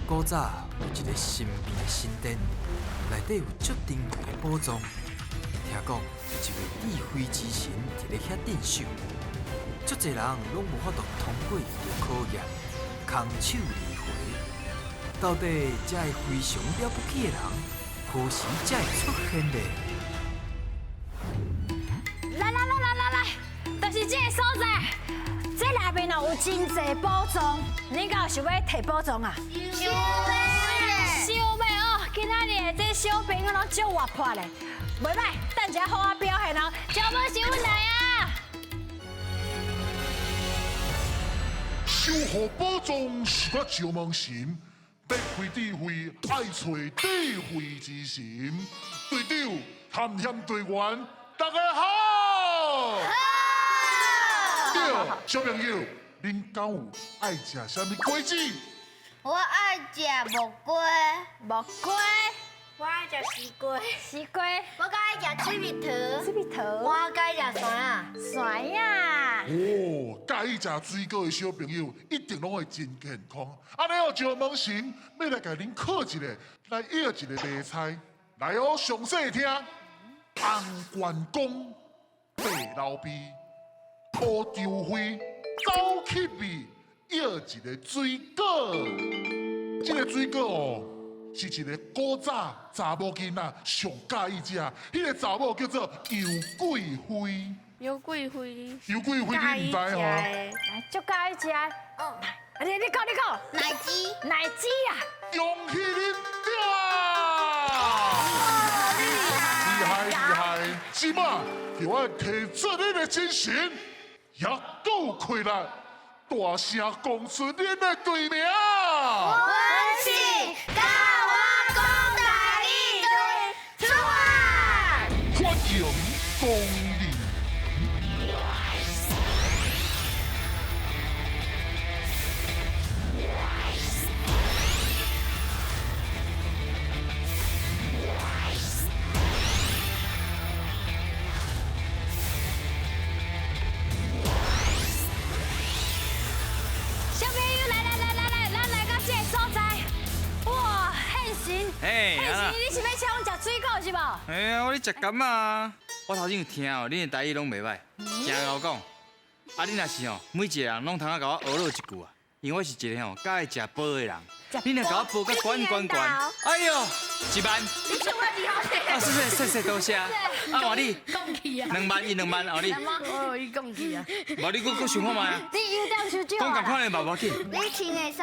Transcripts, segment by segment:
古早有一个神秘的神殿，内底有足珍贵的宝藏。听讲有一位智慧之神伫咧遐镇守，足济人拢无法度通过伊的考验，空手而回。到底这个非常了不起的人，何时才会出现呢？来来来来来来，就是这个所在，这内面哦有真济宝藏，恁敢有想欲提宝藏啊？想欲，想欲哦！今仔日的这小朋友拢足活泼咧，袂䆀，等一下好好表现哦。小宝是阮来啊！守护宝藏是我石门神，欲开智慧，爱揣智慧之神。队长、探险队员，大家好！好。对，小朋友，恁敢有爱食啥物果子？我爱食木瓜。木瓜。我爱食西瓜。西瓜。我佮意食脆蜜桃。脆蜜桃。我佮意食山仔。山仔。哦，佮意食水果的小朋友一定拢会真健康。按呢哦，石门神欲来共恁考一下，来约一个谜猜。来哦，详细听。红关公，白刘备，乌张飞，走乞米，约一个水果。这个水果哦，是一个古早查某囡仔上佮意食，彼个查某叫做杨贵妃。杨贵妃。杨贵妃你毋知吼？来，足佮意食。哦。你讲，你讲。奶鸡。奶鸡啊！恭喜恁对啊！厉害厉害！这马叫我提出恁的精神，也阁有气力，大声讲出恁的队名。阮是教我讲台语队出发！欢迎光临。小朋友，来来来来来，咱来到这个所在。哇，现神，嘿，现神，你是欲请阮食水果是无？嘿啊，我咧食柑仔啊。我头先有听哦，恁的台语拢袂䆀，真𠢕讲。啊，恁若是哦，每一个人拢通啊共我学落一句啊，因为我是一个吼佮意食饱的人。恁若共我报甲悬悬悬，哎哟，1万。你唱我二号啊，谢谢谢谢多谢。啊，换你。讲去啊。2万，伊2万，哦你。哦，伊讲去啊。无你阁阁想看觅啊？你优点伤少讲仝款的嘛无要紧。你穿的衫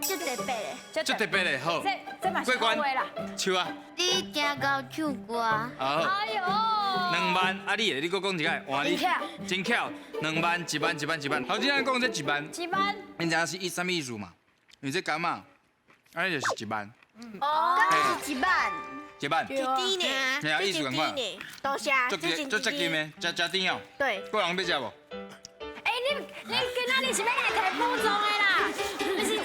足特别的。足特别的，好。这这嘛是好话啦。唱啊。你真𠢕唱歌。好。哎哟。 2万，啊你咧，你阁讲一个，换你。真巧，2万，1万，1万，1万。头先咱讲这一万。1万。恁知影是啥物意思嘛？因为这柑仔，按呢就是一万。哦，敢是一万。一万。一滴呢？嘿啊，意思仝款。多谢。足足接近的，诚诚甜哦。对。个人欲食无？欸，你今仔日是欲来提宝藏的啦，毋是食柑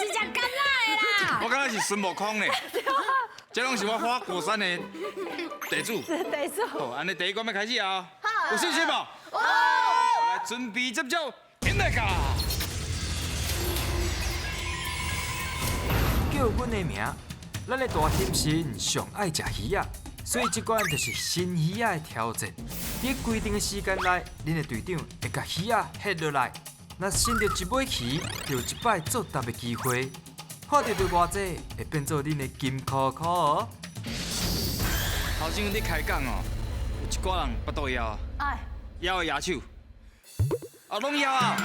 仔的啦。我感觉是孙悟空呢。这拢是我花果山的地主。地主。好，按呢第一关欲开始啊。好。有信心无？有。来，准备接招，引来噶。叫阮的名，咱的大侠神上爱食鱼仔，所以这关就是新鱼仔的挑战。伫规定的时间内，恁的队长会共鱼仔翕落来，若伸著一尾鱼，就有一摆作答的机会。看著著偌济，会变做恁的金箍箍哦。头先你开讲哦，有一寡人腹肚枵，枵的牙手，哦，拢枵啊，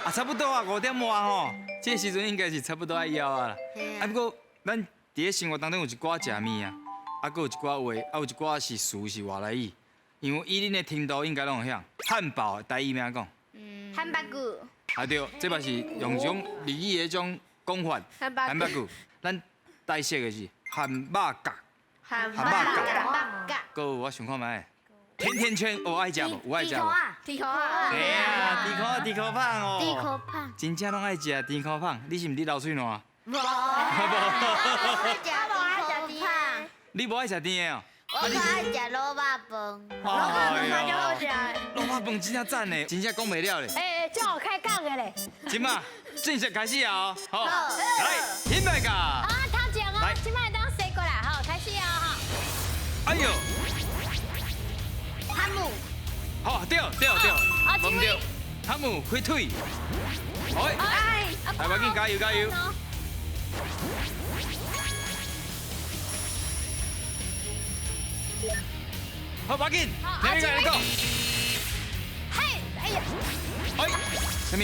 啊，差不多啊，5点外吼，这个时阵应该是差不多爱枵啊啦。啊，不过咱伫咧生活当中有一寡食物啊，啊，阁有一寡话，啊，有一寡是词是外来语，因为以恁的程度应该拢会晓。汉堡台语欲按怎讲？汉堡骨。啊对，这嘛是用这种日语的这种讲法。汉堡骨。咱台式的是汉肉角。汉肉角。角。阁有我想看觅。甜甜圈有爱食无？有爱食无？甜苦啊！对啊，甜苦甜苦胖哦。甜苦胖。真正拢爱食甜苦胖，你是毋是流喙澜？无。我无爱食甜苦胖。你无爱食甜的哦？我我较爱食卤肉饭。卤肉饭较好食。卤肉饭真正赞呢，真正讲袂了咧。哎，正好开讲的咧。这马正式开始啊！好，来，起来噶。啊，头前啊，这马当踅过来，好，开始啊，哈。哎呦，哈姆。好，对对对，啊，唔对，哈姆火腿。好，来，赶紧加油加油。好，把紧，来来来，嘿，哎呀，哎，什么？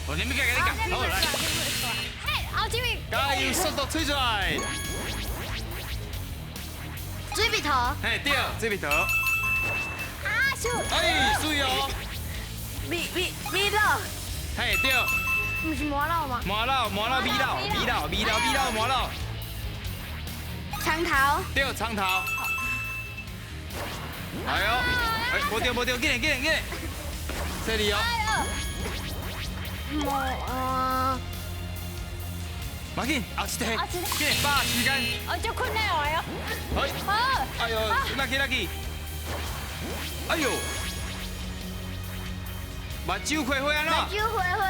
我你们给你讲，好来。嘿，后这位。加油，速度吹出来。水蜜桃。嘿，对，水蜜桃。啊，秀。哎，水哦。米米米老。嘿，对。不是麻老吗？麻老，麻老，米老，米老，米老，米老，麻老。长头。对，长头。哎呦，哎，无对无对，紧来紧来紧来，这里哦。无马紧，后一题，紧，把握时间。哦，足困难的哦。好。哎呦，来去来去。哎呦，目睭花花安怎？目睭花花，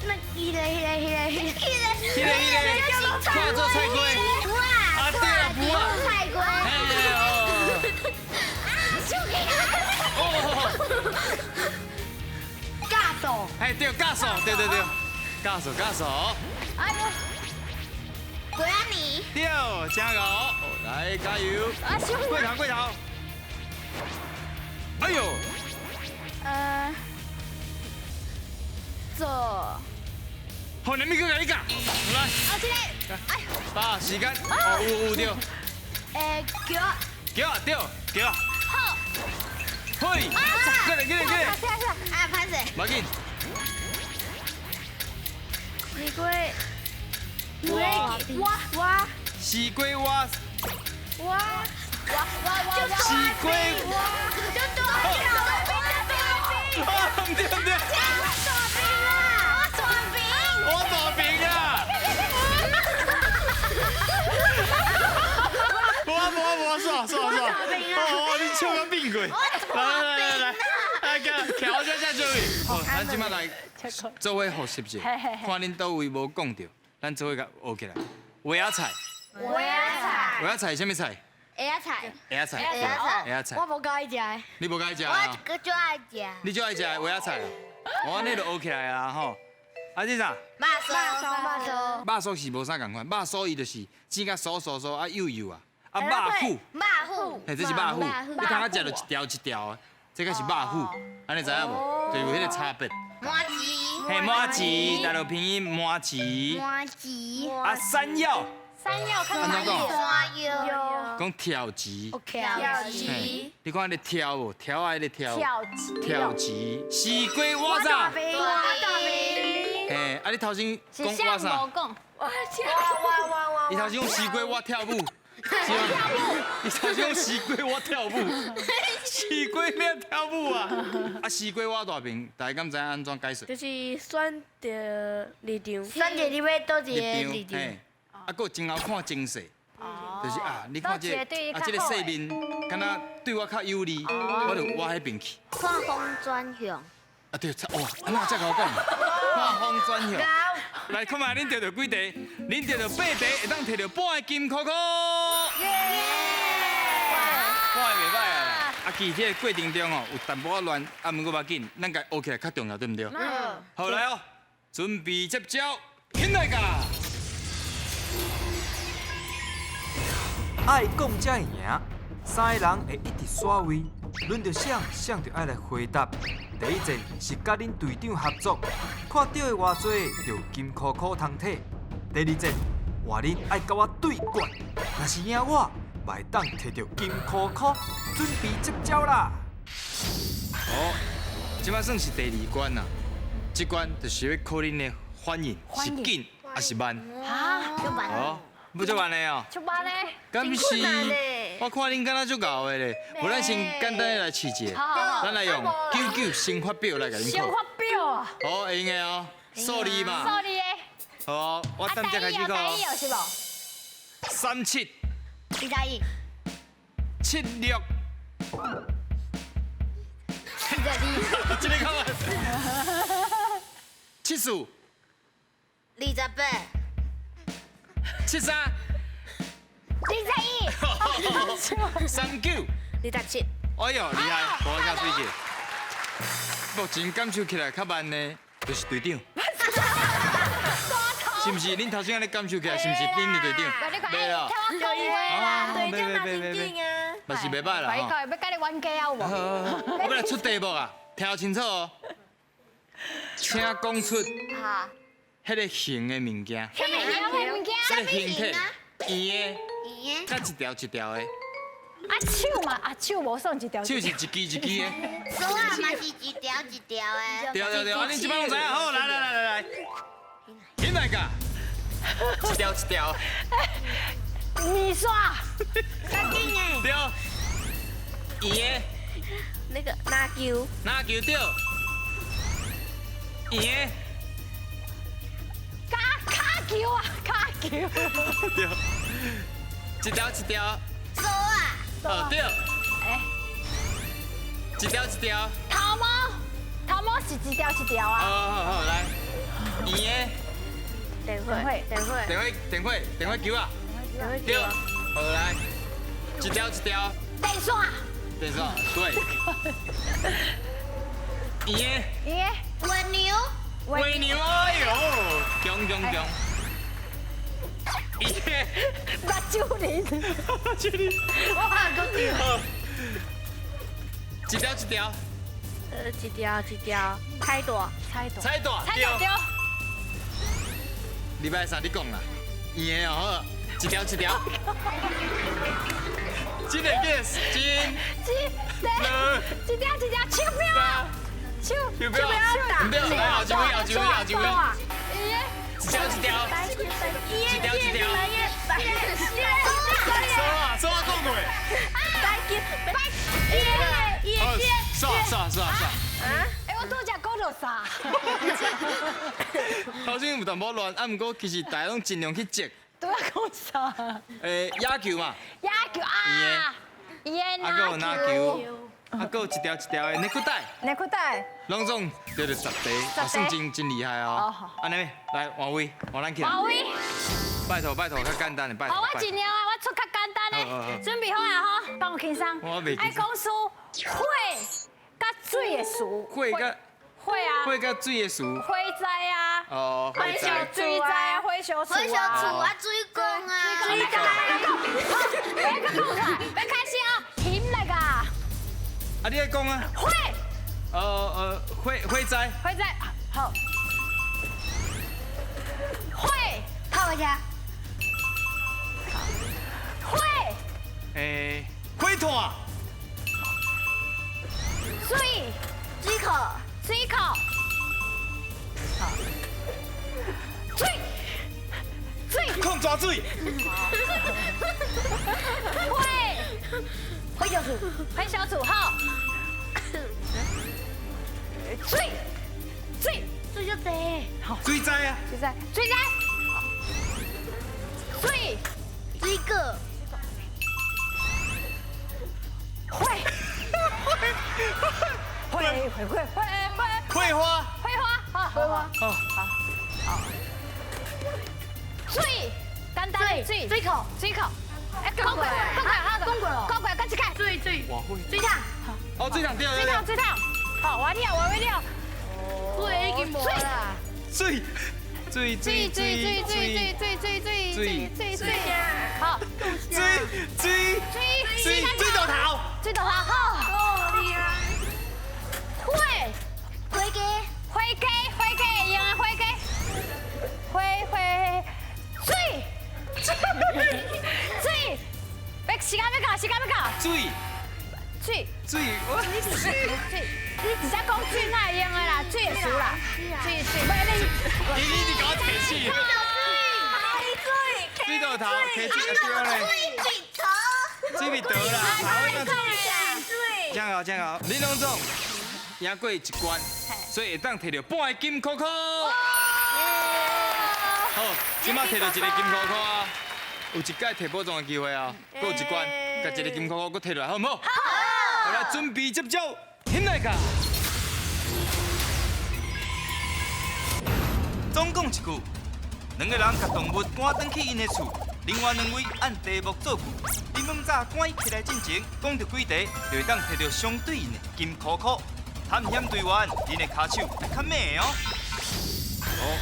那彼个彼个彼个彼个彼个彼个，看做菜瓜。啊对啊，不啊。菜瓜。哎呦。啊，哦。尬手。哎对，尬手，对对对，尬手尬手。哎呦。鬼仔泥。对，真牛，来加油。啊，过头过头。哎呦。做。好，你咪过来，你讲，来。啊，这个。哎。把时间。哦，有有对。哎，脚。脚对，脚。好。嘿。过来过来过来。啊，歹势。马紧。西瓜。蛙蛙。西瓜蛙。蛙。蛙蛙蛙。西瓜。就多啊，唔对唔对。我大饼啊！我大饼。我大饼啊！我无煞煞煞！哦，你笑到变过。来来来来来，来，徛我这这这位。好，咱这摆来做伙复习一下，看恁佗位无讲著，咱做伙共学起来。萵仔菜。萵仔菜。萵仔菜啥物菜？萵仔菜。萵仔菜。萵仔菜。萵仔菜。我无佮意食的。你无佮意食啊？我足爱食。你足爱食萵仔菜啊？哦，按呢就学起来啊吼。啊，这啥？肉酥。肉酥。肉酥是无啥仝款，肉酥伊就是煎甲酥酥酥啊幼幼啊。啊，肉脯。肉脯。嘿，这是肉脯。你刚刚食著一条一条的，这个是肉脯，按呢知影无？就有彼个差别。麻糬。嘿，麻糬，大陆拼音麻糬。麻糬。啊，山药。山药，按怎讲？山药。讲跳棋。跳棋。你看彼个跳无？跳啊，彼个跳。跳棋。跳棋。西瓜我啥？大饼。大饼。嘿，啊，你头先讲我啥？无讲。我我我我。你头先讲西瓜我跳舞。跳舞。你头先讲西瓜我跳舞。西瓜咩跳舞啊？啊，西瓜我大饼，大家敢知影按怎解释？就是选择立场。选择你欲佗一个立场。啊，阁真𠢕看情势，就是啊，你看这个啊，这个世面，敢若对我较有利，我就倚彼边去。看风转向。啊对，哇，按怎遮𠢕讲？看风转向。来，看觅恁得著几题？恁得著八题，会当摕著半个金箍箍。耶！半个袂歹啊！啊，其实这个过程中哦，有淡薄仔乱，啊，毋过无要紧，咱共学起来较重要，对毋对？嗯。好来哦，准备接招，起来噶！爱讲才会赢，三个人会一直刷位，轮著谁，谁就爱来回答。第一战是佮恁队长合作，看著的偌济就金箍箍通摕。第二战换恁爱佮我对决，若是赢我，嘛会当摕著金箍箍。准备接招啦！好，这摆算是第二关啦。这关就是欲考恁的反应，是紧还是慢？啊，足慢。哦，不足慢的哦。足慢的。敢是？我看恁敢若足𠢕的咧，无咱先简单的来试一下。咱来用99乘法表来共恁考。乘法表啊。好，会用的哦，数字嘛。数字的。好，我等才开始考。是无？37 21。76。42。這個較慢。74。 28。 73。 21。 39。 27。哎呦，厲害，無較水者。目前感受起來較慢的，就是隊長。是毋是？恁頭先按呢感受起來，是毋是恁的隊長？袂啦，聽我講話啦，隊長嘛真緊啊。嘛是袂歹啦吼。要佮你冤家啊有無？我欲來出題目啊，聽清楚哦。請講出彼个形的物件。啥物形的物件？這個形體，圓的，圓的，佮一條一條的。啊手嘛，啊手無算一條。手是一支一支的。手啊嘛是一條一條的。對對對，啊，恁這擺攏知影，好，來來來來來，起來噶，一條一條。麵線。較緊的。對。圓的。那個籃球。籃球對。圓的。跤跤球啊，跤球。對。一條一條。手啊。哦對。欸。一條一條。頭毛，頭毛是一條一條啊。好好好，來。圓的。電火。電火。電火電火電火球啊。對。好來，一條一條。電線。電線，對。圓的。圓的。蝸牛。蝸牛，哎呦，強強強。圓的。目睭仁。目睭仁。哇，閣對。一條一條。一條一條，菜單。菜單。菜單，對。禮拜三你講啦，圓的哦，好，一條一條。真的變真。一條一條，手錶啊，手手錶，唔對，來後一位，後一位，後一位。一條一條，一條一條。手啊，手啊，講過。好，煞煞煞煞。欸，我拄才講著啥？頭先有淡薄亂，啊，毋過其實大家攏盡量去接。拄仔講啥？欸，野球嘛。野球啊。圓的。啊，閣有籃球，啊，閣有一條一條的內褲帶。內褲帶。攏總對著10題，算真真厲害哦。按呢，來換位，換咱起來。換位。拜託拜託，較簡單的，拜託。好，我盡量啊，我出較簡單的，準備好啊吼，幫我輕鬆。我袂。愛講出火佮水的詞。火佮。火啊。火佮水的詞。火災啊。哦，火災。水災啊，火燒厝啊。火燒厝啊，水管啊。水管。別閣講出來，欲開始啊，停來個。啊，你愛講啊。火。火火災。火災，好。火。跑回家。火。欸，火炭。水。水口。水口。好。水。水。礦泉水。火。火燒厝。火燒厝，好。水。水。水就濟。水災啊。水災。水災。水。水果。火。火火火火火花。火花，好。火花。好。好。水，簡單的水。水口。水口。欸，講過，講過，講過，講過，閣一擺。水水。水桶。哦，水桶對。水桶，水桶。好，完了，完了。水已經無啦。水。水水水水水水水水水水。好。水水水水水豆頭。水豆頭，好。哦，厲害。火。火雞。火雞，火雞，用的火雞。火火水。水。欲時間欲到，時間欲到。水。水。水。水。你直接講水哪會用的啦？水的詞啦。水水。你你你共我提醒。水豆頭，提水對咧。水鼻頭。水鼻頭啦。真好真好，恁攏總贏過一關，所以會當摕著半个金箍箍。好，這擺摕著一个金箍箍啊！有一擺提寶藏的機會啊，閣有一關，共一个金箍箍閣提落來，好毋好？好。來，準備接招，起來噶。總共一句，兩個人共動物趕轉去𪜶的厝，另外兩位按題目造句。恁問早趕起來進前，講著幾題，就會當提著相對應的金箍箍。探險隊員，恁的跤手愛較猛的哦。哦，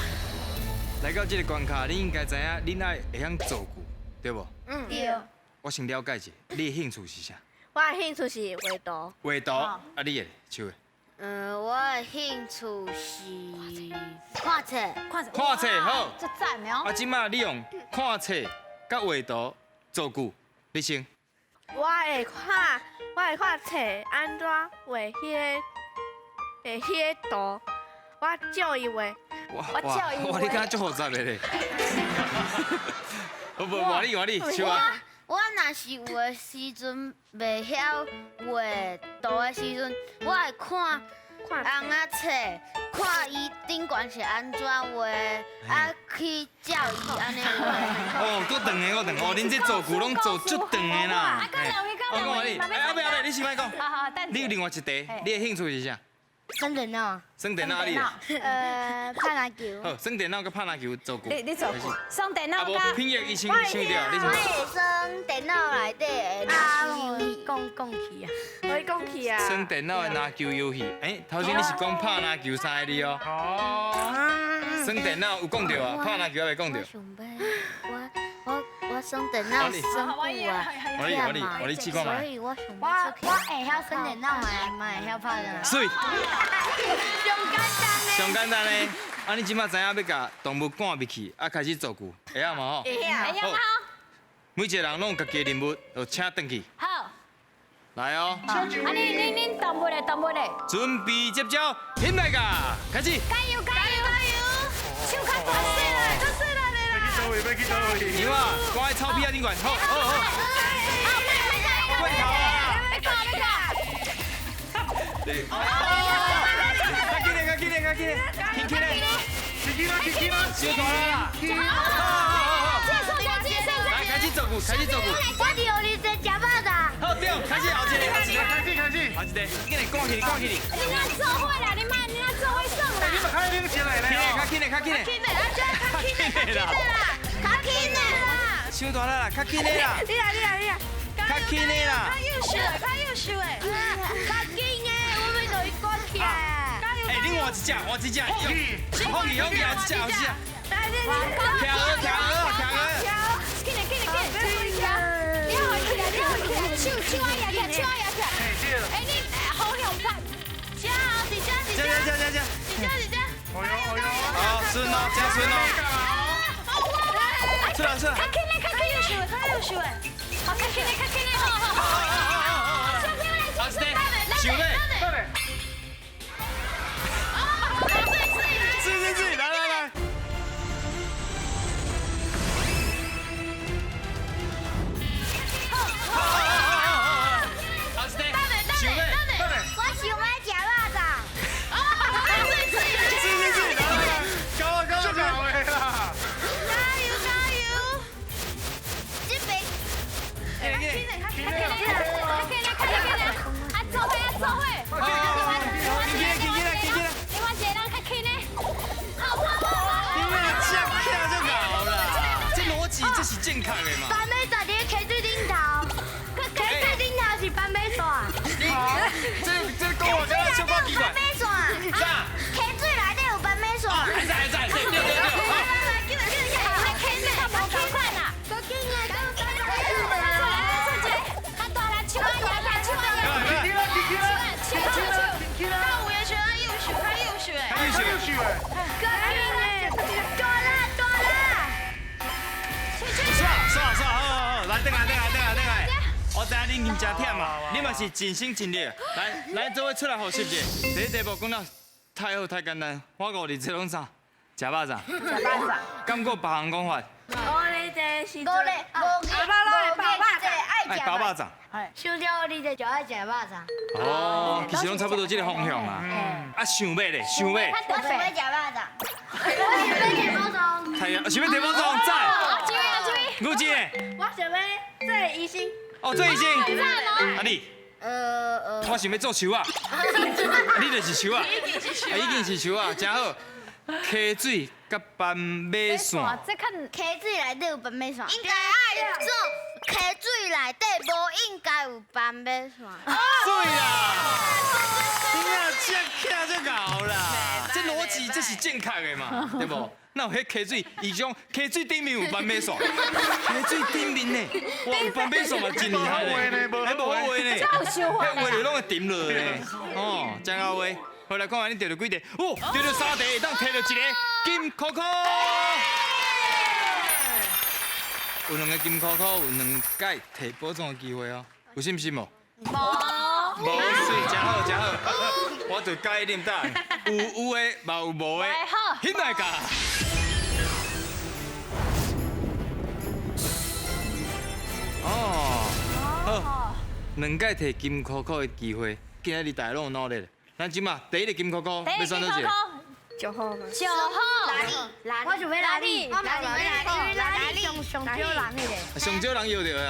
來到這个關卡，恁應該知影，恁愛會曉造句，對無？嗯，對。我先了解一下，你的興趣是啥？我的興趣是畫圖。畫圖，啊，你的手的？嗯，我的興趣是看冊。看冊。看冊好。足讚的哦。啊，這擺你用看冊佮畫圖造句，你先。我會看，我會看冊按怎畫彼个，畫彼个圖，我照伊畫。我照伊畫。哇，你敢足複雜的咧？不不，換你換你，手啊。我若是有的時陣袂曉畫圖的時陣，我會看尪仔冊，看伊頂懸是按怎畫，啊去照伊按呢畫。哦，閣長的閣長，哦，恁這造句攏做足長的啦。啊，講兩位，講兩位，哎，阿伯阿伯，你先莫講。好好，等。你有另外一題，你的興趣是啥？耍電腦。耍電腦啊你？拍籃球。好，耍電腦佮拍籃球造句。你造句。耍電腦佮。品譯醫生想著，你想。我會耍電腦內底的籃球遊戲。講講去啊！我講去啊！耍電腦的籃球遊戲，哎，頭先你是講拍籃球三個字哦。哦。耍電腦有講著啊，拍籃球還袂講著。我耍電腦耍久啊，我你試看覓。所以我我會曉耍電腦嘛，嘛會曉拍籃球。媠。上簡單的。上簡單的，啊！你這擺知影欲共動物趕入去，啊，開始造句，會曉嘛吼？會曉。會曉嘛？每一個人攏有家己的任務，就請轉去。好。來哦。啊，你動物的動物的。準備接招，起來噶，開始。加油加油加油！手較大細啦，足細啦的啦。欲去佗位？牛啊，掛喺草皮仔頂懸，好，好，好。過頭啊！欲過欲過。較緊嘞，較緊嘞，較緊嘞，輕輕嘞，輕輕啦，輕輕啦，傷大啦。好好好。這個這個。來，開始造句，開始造句。我佇予你坐食肉粽。好，對，開始後一个，後一个，開始開始，後一个，緊來趕起來，趕起來。你若做伙啦，你莫你若做伙耍啦。你嘛較冷靜來咧。較緊嘞，較緊嘞，較緊嘞，較緊嘞，較緊嘞啦，較緊嘞啦。傷大力啦，較緊嘞啦。你來你來你來。較緊嘞啦。較優秀的，較優秀的。較緊的，我欲予伊趕起來。哎，你換一隻，換一隻。放棄，放棄，放棄，後一隻，後一隻。來來來。徛鵝，徛鵝，徛鵝。緊嘞，緊嘞，緊嘞。你好起來，你好起來，手手仔舉起來，手仔舉起來。哎，你好向拍。這，這這這這這這。這這這。好，順哦，真順哦。出來出來。較緊嘞，較緊嘞，較優秀的。好，較緊嘞，較緊嘞，好好好。小朋友來，好，想欲。是是是，來來來。好，想欲。我想欲食肉粽。是是是，來來來，高啊高啊足𠢕的啦！加油加油！這邊。較緊嘞，較緊嘞，較緊嘞，較緊嘞，啊，做伙啊，做伙。輕輕輕輕輕輕。另外一個人較輕嘞。好，好，好。你們這徛就𠢕啦，這邏輯這是正確的嘛？斑馬線佇溪水頂頭，溪水頂頭是斑馬線。你這講話敢若小可奇怪。斑馬線。啥？溪水內底有斑馬線。會使會使，對對對。來來來，緊來緊來，較輕嘞，較無仝款啦。閣緊的，較大力，手仔舉起來，手仔舉起來。起來起來手手手。起來！到五月雪，优秀，較優秀的。較優秀的。閣緊的，大啦大啦。刷刷刷，好好好，來，轉來轉來轉來轉來。我知影恁真忝啊，你嘛是盡心盡力。來來，做伙出來複習者。第一題目講了太好太簡單，我五日這攏啥？食肉粽。食肉粽。敢閣別項講法？五日這時陣，五日五日愛包肉粽。想著五日就愛食肉粽。哦，其實攏差不多這個方向啦。啊，想欲咧，想欲。我想欲食肉粽。我想欲提寶藏。太陽，想欲提寶藏，讚。啊，這位啊這位。吳姐。醫生。哦，做醫生。啊你？我想欲做樹仔。你就是樹仔。已經是樹仔，真好。溪水佮斑馬線。這較溪水內底有斑馬線。應該愛做溪水內底無應該有斑馬線。水啦！你啊，這徛這𠢕啦，這邏輯這是正確的嘛，對無？哪有彼溪水？伊講溪水頂面有斑馬線，溪水頂面呢？哇，有斑馬線嘛真厲害呢，還無好畫呢，彼畫就攏會沉落呢。哦，真𠢕畫。好來看看你著著幾題？哦，著著三題，會當提著一个金箍箍。有兩个金箍箍，有兩擺提寶藏的機會哦，有信心無？無。無水，真好真好。我就佮意恁答案，有有的，嘛有無的。好。翕來㗎。哦，好，兩擺提金箍箍的機會，今仔日大家攏有努力。咱這馬第一个金箍箍，欲選佗一个？9號嗎？ 9號。哪裡？我想欲哪裡？我想欲哪裡？哪裡？上少人彼个。上少人搖著的啊。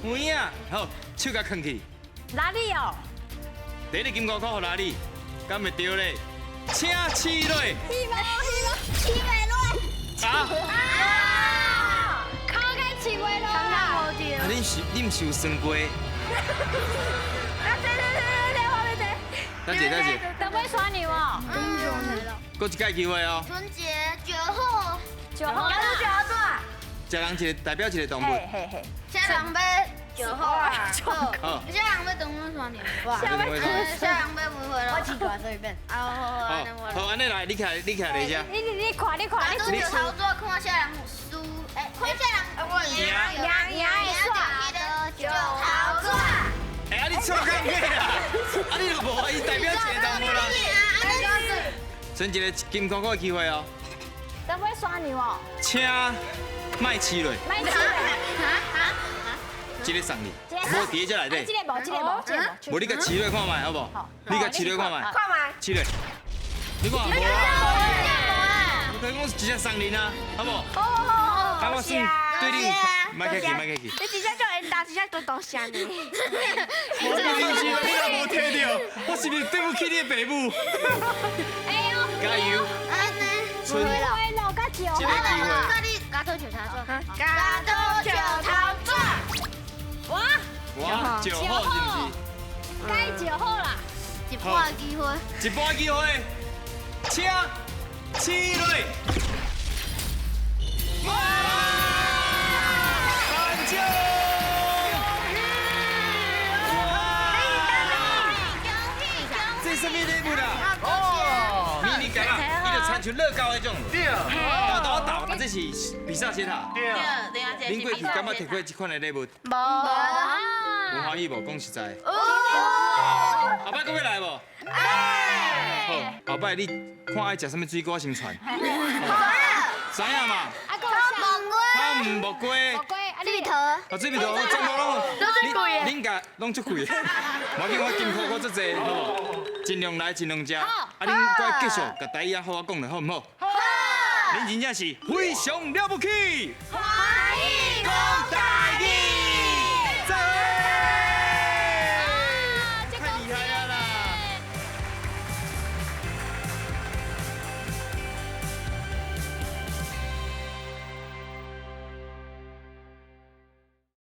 有影，好，手共囥起。哪裡哦？第一个金箍箍予哪裡？敢會對咧？請試落。試袂落，試袂落。啊！啊！考甲試袂落啦。啊！你毋是有算過？啊對對對對，我欲對。等一下，等一下。等尾煞牛哦。閣一擺機會哦。春節9號。 9號。九號紙。一人一個代表一個動物。嘿嘿嘿。啥人欲9號啊？好。啥人欲當尾煞牛？啥人欲梅花鹿？我試過隨便。啊好好，好，按呢來，你徛，你徛佇遮。你看，你看，你。九頭紙看啥人輸，欸，看啥人贏贏贏的煞。九頭紙。欸，啊你錯講咩啦？啊你就無伊代表一個動物啦。剩一個金箍箍的機會哦。等尾煞牛哦。請莫試落。莫試落。這個送你，無佇這內底。這个無，這个無，這个無。無你共試落看覓，好無？你共試落看覓。看覓。試落。你看無啊？我跟你講，直接送恁啊，好無？好好好。啊，我算對你，莫客氣，莫客氣。你直接做緣投，直接做多謝呢。我你你也無提著，我是毋是對不起你的爸母？哎呦！加油！春花鹿佮九一个機會。加多石頭紙。加多石頭紙。哇！哇，9號是毋是？該9號啦。一半機會。一半機會，請試落。哇！頒獎！哇！這是啥物禮物啦？哦，迷你柑仔，伊就親像樂高彼種。對。豆豆豆，啊，這是比薩斜塔。對。恁過去敢捌提過這款的禮物？無。有歡喜無？講實在。後擺閣欲來無？好，後擺你看愛食啥物水果先傳。知影嘛？啊，蘑菇。啊，蘑菇。蘑菇，水蜜桃。啊，水蜜桃，全部攏。恁家攏足貴，無要緊，我金箍箍足濟，好無？盡量來，盡量食。啊，恁閣繼續共台語仔好好講咧，好毋好？好。恁真正是非常了不起。歡喜講。